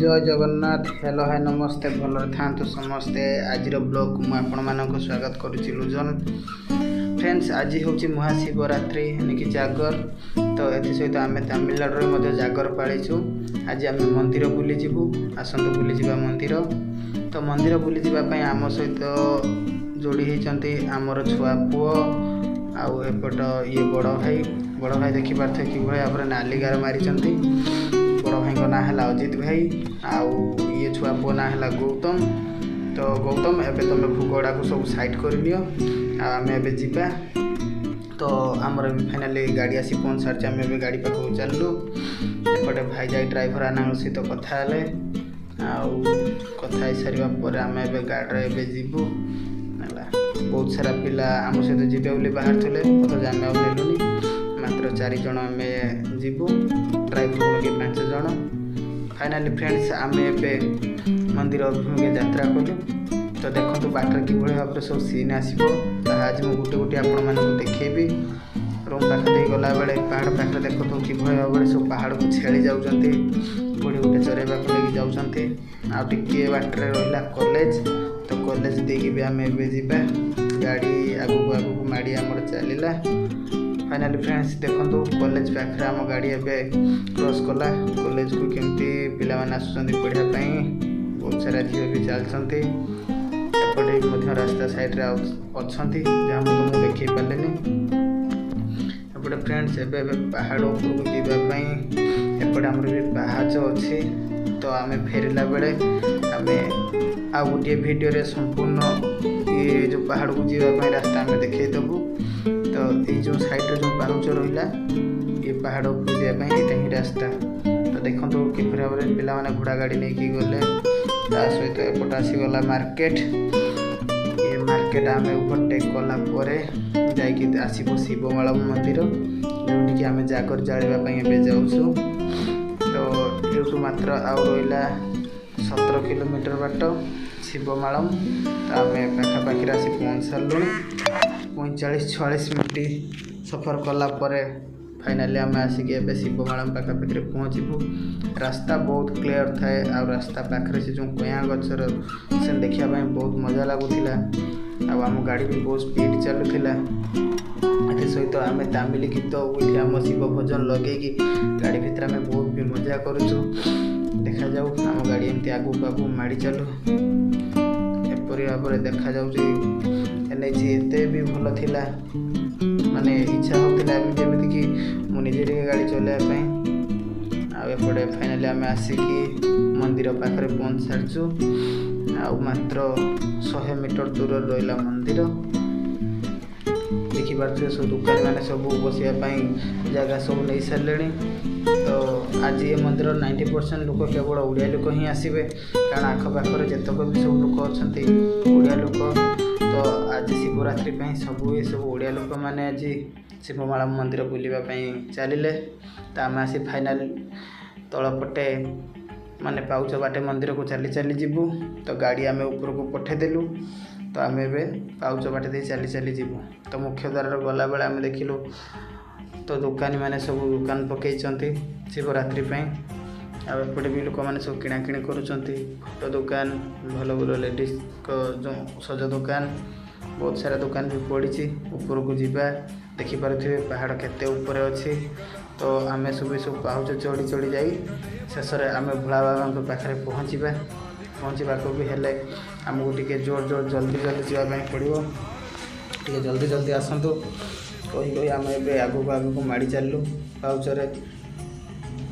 ଜୟ Jagannath. Hello, high, ନମସ୍ତେ। ଭଲରେ ଥାଆନ୍ତୁ ସମସ୍ତେ। ଆଜିର ବ୍ଲଗ୍କୁ ମୁଁ ଆପଣମାନଙ୍କୁ ସ୍ୱାଗତ କରୁଛି ଲୁଜନ। ଫ୍ରେଣ୍ଡସ୍, ଆଜି ହେଉଛି ମହାଶିବରାତ୍ରି, କି ଜାଗର। ତ ଏଥିସହିତ ଆମେ ତାମିଲନାଡ଼ୁରେ ମଧ୍ୟ ଜାଗର ପାଳିଛୁ। ଆଜି ଆମେ ମନ୍ଦିର ବୁଲିଯିବୁ। ଆସନ୍ତୁ ବୁଲିଯିବା ମନ୍ଦିର। ତ ମନ୍ଦିର ବୁଲିଯିବା ପାଇଁ ଆମ ସହିତ ଯୋଡ଼ି ହେଇଛନ୍ତି ଆମର ଛୁଆ ପୁଅ ଆଉ ଏପଟ ଇଏ ବଡ଼ ଭାଇ। ବଡ଼ ଭାଇ ଦେଖିପାରୁଥିବେ କିଭଳି ଭାବରେ ନାଲି ଗାର ମାରିଛନ୍ତି। ବଡ଼ ଭାଇଙ୍କ ନାଁ ହେଲା ଅଜିତ ଭାଇ ଆଉ ଇଏ ଛୁଆ ପୁଅ ନାଁ ହେଲା ଗୌତମ। ତ ଗୌତମ, ଏବେ ତୁମେ ଭୋଗଗୁଡ଼ାକୁ ସବୁ ସାଇଡ଼୍ କରିନିଅ ଆଉ ଆମେ ଏବେ ଯିବା। ତ ଆମର ଏବେ ଫାଇନାଲି ଗାଡ଼ି ଆସି ପହଞ୍ଚି ସାରିଛି। ଆମେ ଏବେ ଗାଡ଼ି ପାଖକୁ ଚାଲିଲୁ। ଏପଟେ ଭାଇ ଯାଇ ଡ୍ରାଇଭର ଆନାଙ୍କ ସହିତ କଥା ହେଲେ ଆଉ କଥା ହେଇସାରିବା ପରେ ଆମେ ଏବେ ଗାଡ଼ିରେ ଏବେ ଯିବୁ। ହେଲା, ବହୁତ ସାରା ପିଲା ଆମ ସହିତ ଯିବେ ବୋଲି ବାହାରିଥିଲେ, ଅଥଚ ଆମେ ଆଉ ନେଲୁନି। ମାତ୍ର ଚାରିଜଣ ଆମେ ଯିବୁ, ଡ୍ରାଇଭରକୁ ଲଗେଇ 5 ଜଣ। ଫାଇନାଲି ଫ୍ରେଣ୍ଡସ୍, ଆମେ ଏବେ ମନ୍ଦିର ଅଭିମୁଖେ ଯାତ୍ରା କଲୁ। ତ ଦେଖନ୍ତୁ, ବାଟରେ କିଭଳି ଭାବରେ ସବୁ ସିନ୍ ଆସିବ, ତାହା ଆଜି ମୁଁ ଗୋଟେ ଗୋଟେ ଆପଣମାନଙ୍କୁ ଦେଖେଇବି। ରୁମ୍ ପାଖ ଦେଇ ଗଲାବେଳେ ପାହାଡ଼ ପାଖରେ ଦେଖନ୍ତୁ କିଭଳି ଭାବରେ ସବୁ ପାହାଡ଼କୁ ଛେଳି ଯାଉଛନ୍ତି, କୋଉଠି ଗୋଟେ ଚରେଇବାକୁ ନେଇକି ଯାଉଛନ୍ତି। ଆଉ ଟିକିଏ ବାଟରେ ରହିଲା କଲେଜ। ତ କଲେଜ ଦେଇକି ବି ଆମେ ଏବେ ଯିବା। ଗାଡ଼ି ଆଗକୁ ଆଗକୁ ମାଡ଼ି ଆମର ଚାଲିଲା। ଫାଇନାଲି ଫ୍ରେଣ୍ଡସ୍, ଦେଖନ୍ତୁ, କଲେଜ ପାଖରେ ଆମ ଗାଡ଼ି ଏବେ କ୍ରସ୍ କଲା। କଲେଜକୁ କେମିତି ପିଲାମାନେ ଆସୁଛନ୍ତି ପଢ଼ିବା ପାଇଁ। ବହୁତ ସାରା ଝିଅ ବି ଚାଲିଛନ୍ତି। ଏପଟେ ବି ମଧ୍ୟ ରାସ୍ତା ସାଇଡ଼ରେ ଆଉ ଅଛନ୍ତି, ଯାହା ମୁଁ ତୁମକୁ ଦେଖେଇ ପାରିଲିନି। ଏପଟେ ଫ୍ରେଣ୍ଡସ୍, ଏବେ ଏବେ ପାହାଡ଼ ଉପରକୁ ଯିବା ପାଇଁ ଏପଟେ ଆମର ବି ପାହାଚ ଅଛି। ତ ଆମେ ଫେରିଲା ବେଳେ ଆମେ ଆଉ ଗୋଟିଏ ଭିଡ଼ିଓରେ ସମ୍ପୂର୍ଣ୍ଣ ଇଏ ଯେଉଁ ପାହାଡ଼କୁ ଯିବା ପାଇଁ ରାସ୍ତା ଆମେ ଦେଖେଇଦେବୁ। ତ ଏଇ ଯେଉଁ ସାଇଡ଼ରେ ଯେଉଁ ପାହାଚ ରହିଲା, ଏ ପାହାଡ଼ ଉପରକୁ ଯିବା ପାଇଁ ଏଇଟା ହିଁ ରାସ୍ତା। ତ ଦେଖନ୍ତୁ କିପରି ଭାବରେ ପିଲାମାନେ ଘୋଡ଼ା ଗାଡ଼ି ନେଇକି ଗଲେ। ତା ସହିତ ଏପଟ ଆସିଗଲା ମାର୍କେଟ। ଏ ମାର୍କେଟ ଆମେ ଓଭରଟେକ୍ କଲା ପରେ ଯାଇକି ଆସିବ ଶିବମାଳ ମନ୍ଦିର, ଯେଉଁଠିକି ଆମେ ଜାଗର ଜାଳିବା ପାଇଁ ଏବେ ଯାଉଛୁ। ତ ଏଇଠୁ ମାତ୍ର ଆଉ ରହିଲା 17 କିଲୋମିଟର ବାଟ ଶିବମାଳମ। ତ ଆମେ ପାଖାପାଖିରେ ଆସି ପହଞ୍ଚି ସାରିଲୁଣି। 45 46 ମିନିଟ୍ ସଫର କଲା ପରେ ଫାଇନାଲି ଆମେ ଆସିକି ଏବେ ଶିବମାଳମ ପାଖାପାଖିରେ ପହଞ୍ଚିବୁ। ରାସ୍ତା ବହୁତ କ୍ଲିଅର୍ ଥାଏ ଆଉ ରାସ୍ତା ପାଖରେ ସେ ଯେଉଁ କଇଁଆ ଗଛର ସେ ଦେଖିବା ପାଇଁ ବହୁତ ମଜା ଲାଗୁଥିଲା ଆଉ ଆମ ଗାଡ଼ି ବି ବହୁତ ସ୍ପିଡ଼ ଚାଲୁଥିଲା। ଏଥିସହିତ ଆମେ ତାମିଲ ଗୀତ ୱିଥ୍ ଆମ ଶିବ ଭଜନ ଲଗେଇକି ଗାଡ଼ି ଭିତରେ ଆମେ ବହୁତ ବି ମଜା କରୁଛୁ। ଦେଖାଯାଉ, ଆମ ଗାଡ଼ି ଏମିତି ଆଗକୁ ଆଗକୁ ମାଡ଼ି ଚାଲୁ। ଏପରି ଭାବରେ ଦେଖାଯାଉଛି। ଏନ୍ ଏଚ୍ ଏତେ ବି ଭଲ ଥିଲା, ମାନେ ଇଚ୍ଛା ହେଉଥିଲା ଯେମିତିକି ମୁଁ ନିଜେ ଟିକେ ଗାଡ଼ି ଚଲାଇବା ପାଇଁ। ଆଉ ଏପଟେ ଫାଇନାଲି ଆମେ ଆସିକି ମନ୍ଦିର ପାଖରେ ପହଞ୍ଚି ସାରିଛୁ ଆଉ ମାତ୍ର 100 ମିଟର ଦୂରରେ ରହିଲା ମନ୍ଦିର। ଦେଖିପାରୁଥିବେ, ସବୁ ଦୋକାନୀମାନେ ସବୁ ବସିବା ପାଇଁ ଜାଗା ସବୁ ନେଇ ସାରିଲେଣି। ତ ଆଜି ଏ ମନ୍ଦିର 90% ଲୋକ କେବଳ ଓଡ଼ିଆ ଲୋକ ହିଁ ଆସିବେ, କାରଣ ଆଖପାଖରେ ଯେତକ ବି ସବୁ ଲୋକ ଅଛନ୍ତି, ଓଡ଼ିଆ ଲୋକ। ତ ଆଜି ଶିବରାତ୍ରି ପାଇଁ ସବୁ ଏସବୁ ଓଡ଼ିଆ ଲୋକମାନେ ଆଜି ଶିବମାଳା ମନ୍ଦିର ବୁଲିବା ପାଇଁ ଚାଲିଲେ। ତ ଆମେ ଆସି ଫାଇନାଲ ତଳ ପଟେ, ମାନେ ପାଉଚ ବାଟେ ମନ୍ଦିରକୁ ଚାଲି ଚାଲି ଯିବୁ। ତ ଗାଡ଼ି ଆମେ ଉପରକୁ ପଠେଇଦେଲୁ। ତ ଆମେ ଏବେ ପାଉଚ ବାଟେ ଦେଇ ଚାଲି ଚାଲି ଯିବୁ। ତ ମୁଖ୍ୟ ଦ୍ୱାରରେ ଗଲାବେଳେ ଆମେ ଦେଖିଲୁ ତ ଦୋକାନୀମାନେ ସବୁ ଦୋକାନ ପକେଇଛନ୍ତି ଶିବରାତ୍ରି ପାଇଁ। ଆଉ ଏପଟେ ବି ଲୋକମାନେ ସବୁ କିଣାକିଣି କରୁଛନ୍ତି। ଫଟୋ ଦୋକାନ, ଭଲ ଭଲ ଲେଡ଼ିସ୍ଙ୍କ ଯେଉଁ ସଜ ଦୋକାନ, ବହୁତ ସାରା ଦୋକାନ ବି ପଡ଼ିଛି। ଉପରକୁ ଯିବା। ଦେଖିପାରୁଥିବେ ପାହାଡ଼ କେତେ ଉପରେ ଅଛି। ତ ଆମେ ସବୁ ଏସବୁ ପାହୁଚ ଚଢ଼ି ଚଢ଼ି ଯାଇ ଶେଷରେ ଆମେ ଭୋଳା ବାବାଙ୍କ ପାଖରେ ପହଞ୍ଚିବା। ପହଞ୍ଚିବାକୁ ବି ହେଲେ ଆମକୁ ଟିକେ ଜୋର ଜୋର, ଜଲ୍ଦି ଜଲ୍ଦି ଯିବା ପାଇଁ ପଡ଼ିବ। ଟିକେ ଜଲ୍ଦି ଜଲ୍ଦି ଆସନ୍ତୁ କହି କହି ଆମେ ଏବେ ଆଗକୁ ଆଗକୁ ମାଡ଼ି ଚାଲିଲୁ ପାଉଚରେ।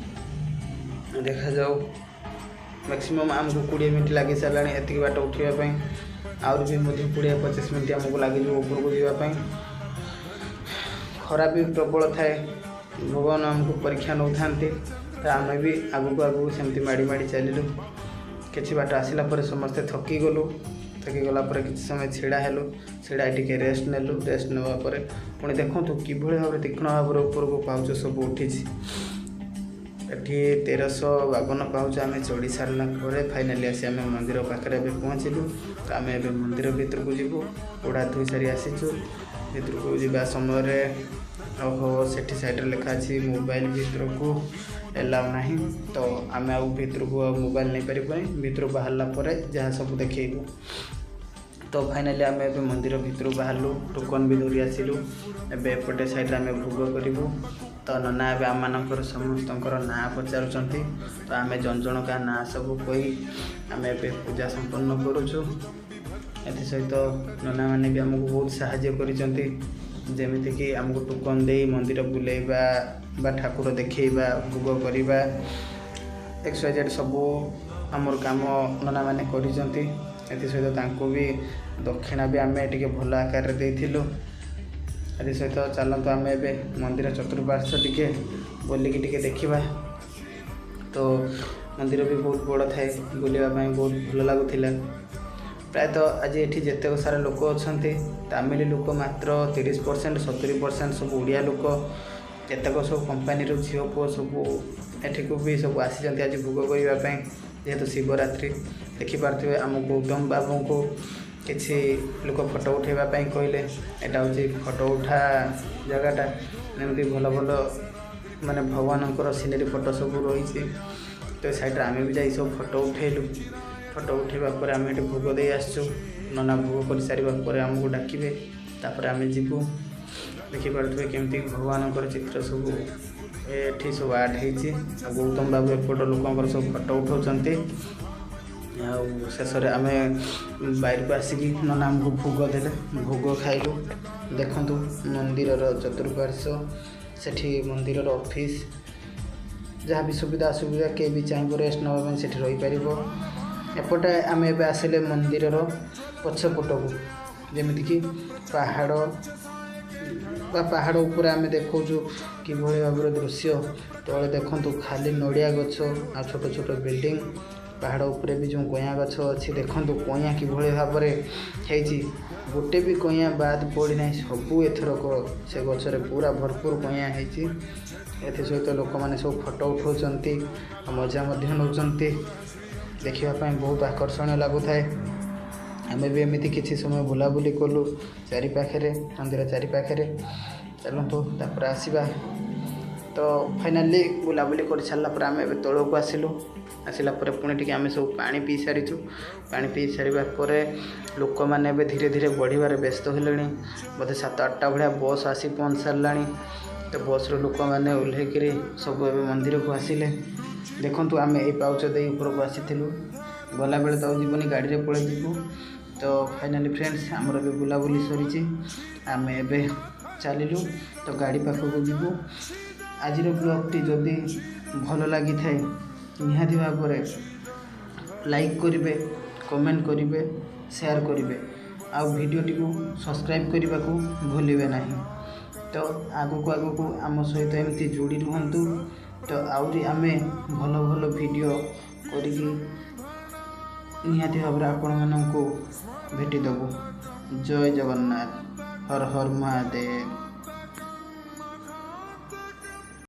ଦେଖାଯାଉ, ମ୍ୟାକ୍ସିମମ୍ ଆମକୁ 20 ମିନିଟ୍ ଲାଗି ସାରିଲାଣି ଏତିକି ବାଟ ଉଠିବା ପାଇଁ। ଆହୁରି ବି ମଧ୍ୟ 20-25 ମିନିଟ୍ ଆମକୁ ଲାଗିଯିବ ଉପରକୁ ଯିବା ପାଇଁ। ଖରା ବି ପ୍ରବଳ ଥାଏ। ଭଗବାନ ଆମକୁ ପରୀକ୍ଷା ନେଉଥାନ୍ତି। ତ ଆମେ ବି ଆଗକୁ ଆଗକୁ ସେମିତି ମାଡ଼ି ମାଡ଼ି ଚାଲିଲୁ। କିଛି ବାଟ ଆସିଲା ପରେ ସମସ୍ତେ ଥକିଗଲୁ। ଥକିଗଲା ପରେ କିଛି ସମୟ ଛିଡ଼ା ହେଲୁ। ଛିଡ଼ା ଟିକେ ରେଷ୍ଟ ନେଲୁ। ରେଷ୍ଟ ନେବା ପରେ ପୁଣି ଦେଖନ୍ତୁ କିଭଳି ଭାବରେ ତୀକ୍ଷ୍ଣ ଭାବରେ ଉପରକୁ ପାହୁଚ ସବୁ ଉଠିଛି। ଏଠି 1352 ପାହୁଚ ଆମେ ଚଢ଼ି ସାରିଲା ପରେ ଫାଇନାଲି ଆସି ଆମେ ମନ୍ଦିର ପାଖରେ ଏବେ ପହଞ୍ଚିଲୁ। ତ ଆମେ ଏବେ ମନ୍ଦିର ଭିତରକୁ ଯିବୁ। ଗୋଡ଼ ହାତ ଧୋଇ ସାରି ଆସିଛୁ। ଭିତରକୁ ଯିବା ସମୟରେ ଓହୋ, ସେଠି ସାଇଡ଼୍ରେ ଲେଖା ଅଛି ମୋବାଇଲ ଭିତରକୁ ଏଲାଉ ନାହିଁ। ତ ଆମେ ଆଉ ଭିତରକୁ ଆଉ ମୋବାଇଲ ନେଇପାରିବୁନି, ଭିତରୁ ବାହାରିଲା ପରେ ଯାହା ସବୁ ଦେଖେଇବୁ। ତ ଫାଇନାଲି ଆମେ ଏବେ ମନ୍ଦିର ଭିତରୁ ବାହାରିଲୁ, ଟୋକନ୍ ବି ଧରି ଆସିଲୁ। ଏବେ ଏପଟେ ସାଇଡ଼୍ରେ ଆମେ ଭୋଗ କରିବୁ। ତ ନନା ଏବେ ଆମମାନଙ୍କର ସମସ୍ତଙ୍କର ନାଁ ପଚାରୁଛନ୍ତି। ତ ଆମେ ଜଣ ଜଣକା ନାଁ ସବୁ କହି ଆମେ ଏବେ ପୂଜା ସମ୍ପନ୍ନ କରୁଛୁ। ଏଥିସହିତ ନନାମାନେ ବି ଆମକୁ ବହୁତ ସାହାଯ୍ୟ କରିଛନ୍ତି, ଯେମିତିକି ଆମକୁ ଟୋକନ୍ ଦେଇ ମନ୍ଦିର ବୁଲେଇବା ବା ଠାକୁର ଦେଖେଇବା, ଭୋଗ କରିବା, XYZ ସବୁ ଆମର କାମ ନନାମାନେ କରିଛନ୍ତି। ଏଥିସହିତ ତାଙ୍କୁ ବି ଦକ୍ଷିଣା ବି ଆମେ ଟିକେ ଭଲ ଆକାରରେ ଦେଇଥିଲୁ। ଏଥିସହିତ ଚାଲନ୍ତୁ ଆମେ ଏବେ ମନ୍ଦିର ଚତୁଃପାର୍ଶ୍ୱ ଟିକେ ବୁଲିକି ଟିକେ ଦେଖିବା। ତ ମନ୍ଦିର ବି ବହୁତ ବଡ଼ ଥାଏ, ବୁଲିବା ପାଇଁ ବହୁତ ଭଲ ଲାଗୁଥିଲା। ପ୍ରାୟତଃ ଆଜି ଏଠି ଯେତେକ ସାରା ଲୋକ ଅଛନ୍ତି, ତାମିଲ ଲୋକ ମାତ୍ର 30%, 70% ସବୁ ଓଡ଼ିଆ ଲୋକ। କେତେକ ସବୁ କମ୍ପାନୀର ଝିଅ ପୁଅ ସବୁ ଏଠିକୁ ବି ସବୁ ଆସିଛନ୍ତି ଆଜି ଭୋଗ କରିବା ପାଇଁ, ଯେହେତୁ ଶିବରାତ୍ରି। ଦେଖିପାରୁଥିବେ ଆମ ଗୌତମ ବାବୁଙ୍କୁ କିଛି ଲୋକ ଫଟୋ ଉଠାଇବା ପାଇଁ କହିଲେ। ଏଇଟା ହେଉଛି ଫଟୋ ଉଠା ଜାଗାଟା। ଏମିତି ଭଲ ଭଲ ମାନେ ଭଗବାନଙ୍କର ସିନେରୀ ଫଟୋ ସବୁ ରହିଛି। ତ ଏ ସାଇଡ଼୍ରେ ଆମେ ବି ଯାଇ ସବୁ ଫଟୋ ଉଠେଇଲୁ। ଫଟୋ ଉଠେଇବା ପରେ ଆମେ ଏଠି ଭୋଗ ଦେଇ ଆସିଛୁ। ନନା ଭୋଗ କରିସାରିବା ପରେ ଆମକୁ ଡାକିବେ, ତାପରେ ଆମେ ଯିବୁ। ଦେଖିପାରୁଥିବେ କେମିତି ଭଗବାନଙ୍କର ଚିତ୍ର ସବୁ ଏଠି ସବୁ ଆର୍ଟ ହେଇଛି। ଆଉ ଗୌତମ ବାବୁ ଏପଟ ଲୋକଙ୍କର ସବୁ ଫଟୋ ଉଠାଉଛନ୍ତି। ଆଉ ଶେଷରେ ଆମେ ବାହାରକୁ ଆସିକି ନନା ଆମକୁ ଭୋଗ ଦେଲେ, ଭୋଗ ଖାଇଲୁ। ଦେଖନ୍ତୁ ମନ୍ଦିରର ଚତୁଃପାର୍ଶ୍ୱ, ସେଠି ମନ୍ଦିରର ଅଫିସ୍, ଯାହା ବି ସୁବିଧା ଅସୁବିଧା କେହି ବି ଚାହିଁବ ରେଷ୍ଟ ନେବା ପାଇଁ ସେଠି ରହିପାରିବ। ଏପଟେ ଆମେ ଏବେ ଆସିଲେ ମନ୍ଦିରର ପଛପଟକୁ, ଯେମିତିକି ପାହାଡ଼ ବା ପାହାଡ଼ ଉପରେ ଆମେ ଦେଖାଉଛୁ କିଭଳି ଭାବରେ ଦୃଶ୍ୟ। ତଳେ ଦେଖନ୍ତୁ ଖାଲି ନଡ଼ିଆ ଗଛ ଆଉ ଛୋଟ ଛୋଟ ବିଲ୍ଡିଂ। ପାହାଡ଼ ଉପରେ ବି ଯେଉଁ କଇଁଆ ଗଛ ଅଛି, ଦେଖନ୍ତୁ କଇଁଆ କିଭଳି ଭାବରେ ହେଇଛି, ଗୋଟେ ବି କଇଁଆ ବାଦ ପଡ଼ିନାହିଁ। ସବୁ ଏଥରକ ସେ ଗଛରେ ପୁରା ଭରପୁର କଇଁଆ ହେଇଛି। ଏଥିସହିତ ଲୋକମାନେ ସବୁ ଫଟୋ ଉଠାଉଛନ୍ତି ଆଉ ମଜା ମଧ୍ୟ ନେଉଛନ୍ତି। ଦେଖିବା ପାଇଁ ବହୁତ ଆକର୍ଷଣୀୟ ଲାଗୁଥାଏ। ଆମେ ବି ଏମିତି କିଛି ସମୟ ବୁଲାବୁଲି କଲୁ ଚାରିପାଖରେ, ମନ୍ଦିର ଚାରିପାଖରେ। ଚାଲନ୍ତୁ ତାପରେ ଆସିବା। ତ ଫାଇନାଲି ବୁଲାବୁଲି କରିସାରିଲା ପରେ ଆମେ ଏବେ ତଳକୁ ଆସିଲୁ। ଆସିଲା ପରେ ପୁଣି ଟିକେ ଆମେ ସବୁ ପାଣି ପିଇ ସାରିଛୁ। ପାଣି ପିଇ ସାରିବା ପରେ ଲୋକମାନେ ଏବେ ଧୀରେ ଧୀରେ ବଢ଼ିବାରେ ବ୍ୟସ୍ତ ହେଲେଣି। ବୋଧେ 7-8ଟା ଭଳିଆ ବସ୍ ଆସି ପହଞ୍ଚି ସାରିଲାଣି। ତ ବସ୍ରୁ ଲୋକମାନେ ଓହ୍ଲେଇକିରି ସବୁ ଏବେ ମନ୍ଦିରକୁ ଆସିଲେ। ଦେଖନ୍ତୁ ଆମେ ଏଇ ପାଉଚ ଦେଇ ଉପରକୁ ଆସିଥିଲୁ। ଗଲାବେଳେ ତ ଆଉ ଯିବୁନି, ଗାଡ଼ିରେ ପଳେଇ ଯିବୁ। ତ ଫାଇନାଲି ଫ୍ରେଣ୍ଡସ୍, ଆମର ଏବେ ବୁଲାବୁଲି ସରିଛି, ଆମେ ଏବେ ଚାଲିଲୁ ତ ଗାଡ଼ି ପାଖକୁ ଯିବୁ। ଆଜିର ବ୍ଲଗ୍ଟି ଯଦି ଭଲ ଲାଗିଥାଏ ନିହାତି ଭାବରେ ଲାଇକ୍ କରିବେ, କମେଣ୍ଟ କରିବେ, ସେୟାର କରିବେ, ଆଉ ଭିଡ଼ିଓଟିକୁ ସବସ୍କ୍ରାଇବ୍ କରିବାକୁ ଭୁଲିବେ ନାହିଁ। ତ ଆଗକୁ ଆଗକୁ ଆମ ସହିତ ଏମିତି ଯୋଡ଼ି ରୁହନ୍ତୁ। ତ ଆହୁରି ଆମେ ଭଲ ଭଲ ଭିଡ଼ିଓ କରିକି ନିହାତି ଭାବରେ ଆପଣମାନଙ୍କୁ ଭେଟି ଦେବୁ। ଜୟ ଜଗନ୍ନାଥ, ହର ହର ମହାଦେବ।